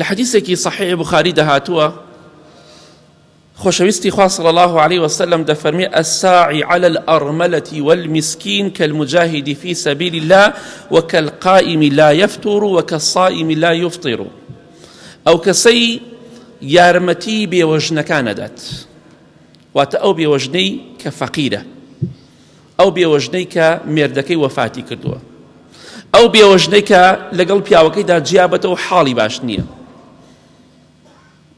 لە حەدیسێکی صحیح بخاریدا هاتووە خۆشەویستی خوا صلی الله علیه وسلم دەفەرمێ الساعی علی الارملة والمسکین کالمجاهد فی سبیل الله وکالقائم لا یفتر وکالصائم لا یفطر ئەو کەسەی یارمەتی بێوەژنەکان ئەدات واتە ئەو بێوەژنەی کە فەقیرە ئەو بێوەژنەی کە مێردەکەی وەفاتی کردووە ئەو بێوەژنەی کە لەگەڵ پیاوەکەیدا جیابەتەوە حاڵی باش نییە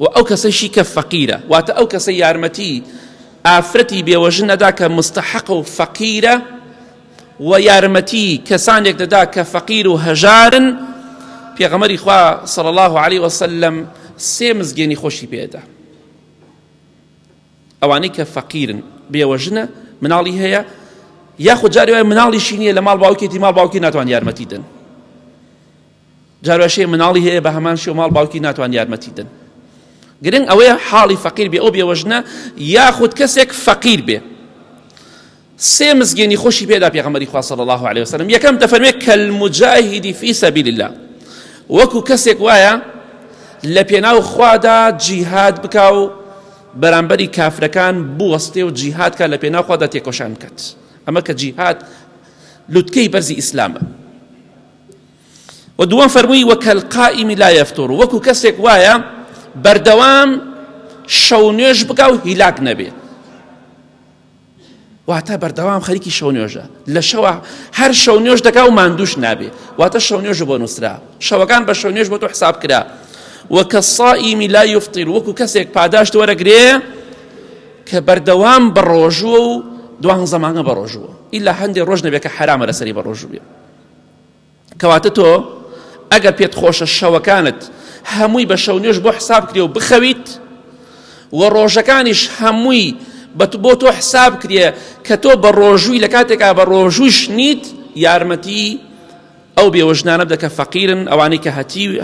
و ئەو کەسەشی کە فەقیرە واتە ئەو کەسە یارمەتی ئافرەتی بێوەژن نەدا کە مستحق و فەقیرە و یارمەتی کەسانێک دەدا کە فەقیر و هەژارن پێغەمەری خوا صلی الله علیه وسلم سێ مزگێنی خۆشی پێدا ئەوانەی کە فەقیرن بێوەژنە مناڵی هەیە یاخود جاری وایە مناڵیشی نییە لە ماڵ باوکێتی ماڵ باوکی ناتوان یارمەتی دەن جارواشەیە مناڵی هەیە بە هەمان شێوە ماڵ باوکی ناتوان یارمەتی دەن گرنگ ئەوەیە حاڵی فەقیر بێ ئەو بێوەژنە یاخود کەسێک فەقیر بێ سێ مزگێنی خۆشی پێدا پێغەمبەری خوا صلی الله علیه وسلم یەکەم دەفەرمێ کالمجاهد فی سبیل الله وەکو کەسێک وایە لە پێناو خوادا جیهاد بکا و بەرامبەری کافرەکان بوەستێ و جیهاد کا لە پێناو خوادا تێکۆشان بکات ئەمە کە جیهاد لوتکەی بەرزی ئیسلامە و دووەم فەرمووی وکالقائم لا یفتر وەکو کەسێک وایە بەردەوام شەو نوێژ بکا و هیلاک نەبێ واتە بەردەوام خەریکی شەو نوێژە لە شەوە هەر شەو نوێژ دەکا و ماندوش نابێ واتە شەو نوێژ بۆ نووسرا شەوەکان بە شەو نوێژ بۆ تۆ حساب کرا وکالصائم لا یفطر وەکو کەسێک پاداشت وەرەگرێ کە بەردەوام بە ڕۆژووە و دوانزە مانگە بە ڕۆژووە ئیلا هەندێک ڕۆژ نەبێت کە حرامە لەسەری بە ڕۆژوو بێ کەواتە تۆ ئەگەر پێت خۆشە شەوەکانت هەمووی بە شەو نوێژ بۆ حساب کرێ و بخەویت و ڕۆژەکانیش هەمووی بۆ تۆ حساب کرێ کە تۆ بە ڕۆژووی لە کاتێکا بە ڕۆژووش نیت یارمەتی ئەو بێوەژنانە بدە کە فەقیرن ئەوانەی کە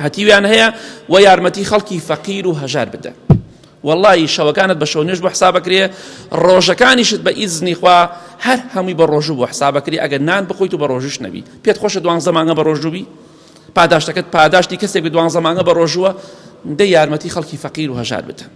هەتیویان هەیە و یارمەتی خەڵکی فەقیر و هەژار بدە وەڵڵاهی شەوەکانت بە شەو نوێژ بۆ حساب ئەکرێ ڕۆژەکانیشت بە ئیزنی خوا هەر هەمووی بە ڕۆژوو بۆ حساب ئەکرێ ئەگەر نان بخۆیت و بە ڕۆژوش نەبی پێت خۆشە دوانزە مانگە بە ڕۆژوو بی پاداشتەکەت پاداشتی کەسێک بە دوانزە مانگە بە ڕۆژووە دە یارمەتی خەڵکی فەقیر و هەژار بدە.